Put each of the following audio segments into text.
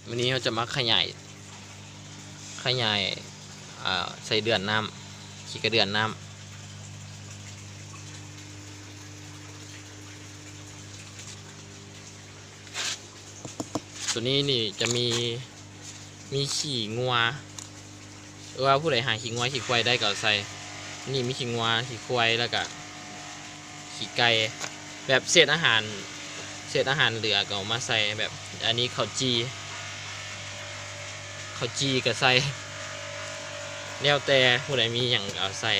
ມື້ນີ້ເຮົາຈະມາຂະຫຍາຍ ຂະຫຍາຍ ອ່າ ໄສ້ເດືອນນ້ຳ ຂີ້ກະເດືອນນ້ຳ. ໂຕນີ້ນີ້ຈະມີ ມີຂີ້ງົວ ຫຼືວ່າຜູ້ໃດຫາຂີ້ງົວຂີ້ຄວາຍໄດ້ກໍເອົາໃສ່. ນີ້ມີຂີ້ງົວ ຂີ້ຄວາຍ ແລ້ວກະຂີ້ໄກ່ ແບບເສດອາຫານ ເສດອາຫານເຫຼືອກໍເອົາມາໃສ່. ແບບອັນນີ້ເຂົ້າຈີ່ ເຂົ້າຈີ່ກໍໃສ່ ແລ້ວແຕ່ຜູ້ໃດມີຫຍັງກໍເອົາໃສ່.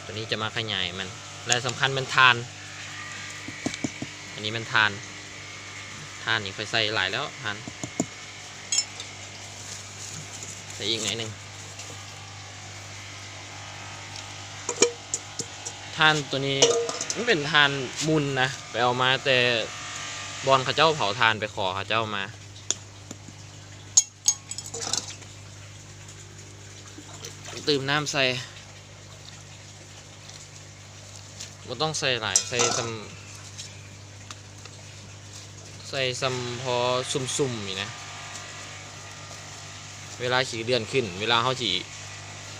ໂຕນີ້ຈະມາຂະຫຍາຍມັນ ແລະສຳຄັນແມ່ນຖ່ານ. ອັນນີ້ແມ່ນຖ່ານ ຖ່ານນີ້ຂ້ອຍໃສ່ຫຼາຍແລ້ວ ຖ່ານ ໃສ່ອີກໜ້ອຍໜຶ່ງ. ຖ່ານໂຕນີ້ມັນເປັນຖ່ານມູນນະ ໄປເອົາມາແຕ່ບ່ອນເຂົາເຈົ້າເຜົາຖ່ານ ໄປຂໍເຂົາເຈົ້າມາ. ຕື່ມນ້ຳໃສ່ ບໍ່ຕ້ອງໃສ່ຫຼາຍ ໃສ່ຊ່ຳ ໃສ່ຊ່ຳພໍຊຸ່ມໆ ນີ້ນະ. ເວລາຂີ້ກະເດືອນຂຶ້ນ ເວລາເຮົາຊິ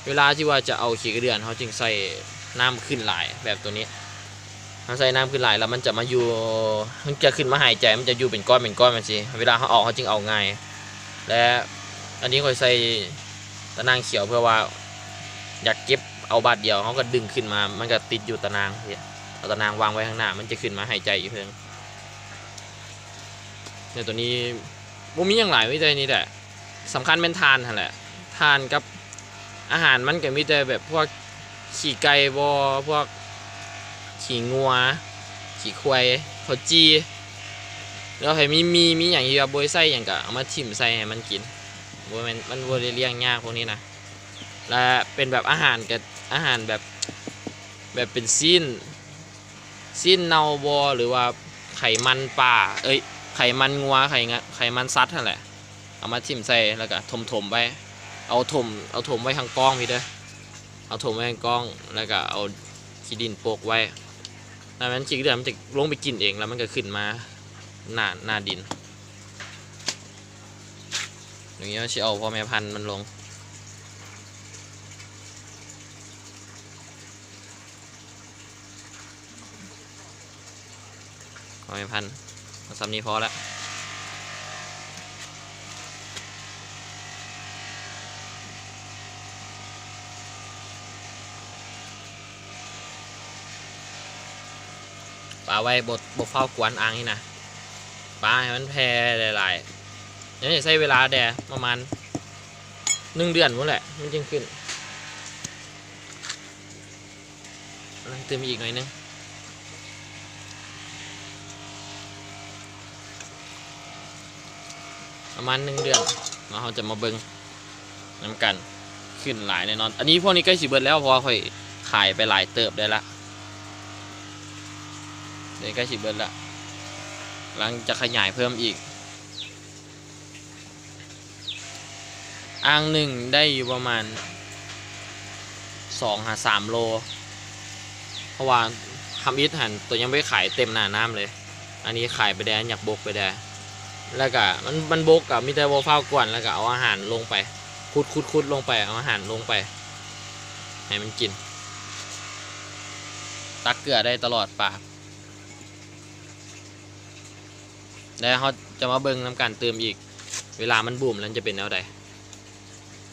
ເວລາທີ່ວ່າຈະເອົາຂີ້ກະເດືອນ ເຮົາຈຶ່ງໃສ່ນ້ຳຂຶ້ນຫຼາຍ ແບບໂຕນີ້. ເຮົາໃສ່ນ້ຳຂຶ້ນຫຼາຍແລ້ວ ມັນຈະມາຢູ່ ມັນຈະຂຶ້ນມາຫາຍໃຈ ມັນຈະຢູ່ເປັນກ້ອນເປັນກ້ອນຈັ່ງຊີ້. ເວລາເຮົາເອົາ ເຮົາຈຶ່ງເອົາງ່າຍ. ແລະ ອັນນີ້ຂ້ອຍໃສ່ຕາໜ່າງຂຽວ ເພື່ອວ່າຢາກເກັບເອົາບາດດຽວ ເຮົາກໍດຶງຂຶ້ນມາ ມັນກໍຕິດຢູ່ຕາໜ່າງ. ເອົາຕາໜ່າງວາງໄວ້ຂ້າງໜ້າ ມັນຈະຂຶ້ນມາຫາຍໃຈຢູ່ເທິງ. ແລ້ວໂຕນີ້ບໍ່ມີຫຍັງຫຼາຍ ມີແຕ່ນີ້ແຫຼະ. ສຳຄັນແມ່ນຖ່ານຫັ້ນແຫຼະ ຖ່ານກັບອາຫານ ມັນກໍມີແຕ່ແບບພວກຂີ້ໄກ່ບໍ ພວກຂີ້ງົວ ຂີ້ຄວາຍ ເຂົ້າຈີ່ ແລ້ວໃຜມີໝີ່ມີຫຍັງທີ່ວ່າບໍ່ໄດ້ໃສ່ຫຍັງ ກໍເອົາມາຖິ້ມໃສ່ໃຫ້ມັນກິນ. ບໍ່ແມ່ນ ມັນບໍ່ໄດ້ລ້ຽງຍາກພວກນີ້ນະ. ແລະເປັນແບບອາຫານ ກໍອາຫານແບບ ແບບເປັນຊີ້ນ ຊີ້ນເນົ່າບໍ ຫຼືວ່າໄຂມັນປາ ເອີຍ ໄຂມັນງົວ ໄຂງະ ໄຂມັນສັດຫັ້ນແຫຼະ ເອົາມາຖິ້ມໃສ່ ແລ້ວກະຖົມໆໄວ້ ເອົາຖົມ ເອົາຖົມໄວ້ທາງກ້ອງພີ້ເດີ ເອົາຖົມໄວ້ທາງກ້ອງ ແລ້ວກະເອົາຂີ້ດິນປົກໄວ້. ແລ້ວມັນຂີ້ເຫຼືອມັນຈະລົງໄປກິນເອງ ແລ້ວມັນກະຂຶ້ນມາໜ້າ ໜ້າດິນ. ດຽວນີ້ເຮົາຊິເອົາພໍ່ແມ່ພັນມັນລົງ. ເອົາໃຫ້ພັນ ເອົາສ່ຳນີ້ພໍລະ. ປະໄວ້ ບໍ່ ບໍ່ຟ້າວກວນອ່າງນີ້ນະ ປະໃຫ້ມັນແຜ່ຫຼາຍໆ. ຍັງຊິໃຊ້ເວລາແດ່ປະມານໜຶ່ງເດືອນພຸ້ນແຫຼະ ມັນຈຶ່ງຂຶ້ນ. ກຳລັງຕື່ມອີກໜ້ອຍໜຶ່ງ ປະມານໜຶ່ງເດືອນເນາະ ເຮົາຈະມາເບິ່ງນຳກັນ. ຂຶ້ນຫຼາຍແນ່ນອນ. ອັນນີ້ພວກນີ້ໃກ້ຊິເບິດແລ້ວ ເພາະວ່າຂ້ອຍຂາຍໄປຫຼາຍເຕີບໄດ້ລະ ນີ້ໃກ້ຊິເບິດລະ ກຳລັງຈະຂະຫຍາຍເພີ່ມອີກ. ອ່າງໜຶ່ງໄດ້ຢູ່ປະມານສອງຫາສາມໂລ ເພາະວ່າທຳອິດຫັ້ນໂຕຍັງໄປຂາຍເຕັມໜ້ານ້ຳເລີຍ. ອັນນີ້ຂາຍໄປແດ່ ຫຍັກບົກໄປແດ່ ແລ້ວກະມັນ ມັນບົກກະມີແຕ່ບໍ່ຟ້າວກວນ ແລ້ວກະເອົາອາຫານລົງໄປ ຂຸດໆໆລົງໄປ ເອົາອາຫານລົງໄປໃຫ້ມັນກິນ ຕັກເກືອໄດ້ຕະຫຼອດປາ. ແລ້ວເຮົາຈະມາເບິ່ງນຳກັນຕື່ມອີກ ເວລາມັນບູມແລ້ວມັນຈະເປັນແນວໃດ.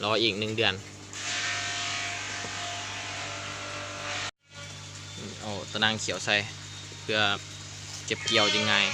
ລໍອີກໜຶ່ງເດືອນ. ເອົາຕາໜ່າງຂຽວໃສ່ ເພື່ອເກັບກ່ຽວຈຶ່ງງ່າຍ.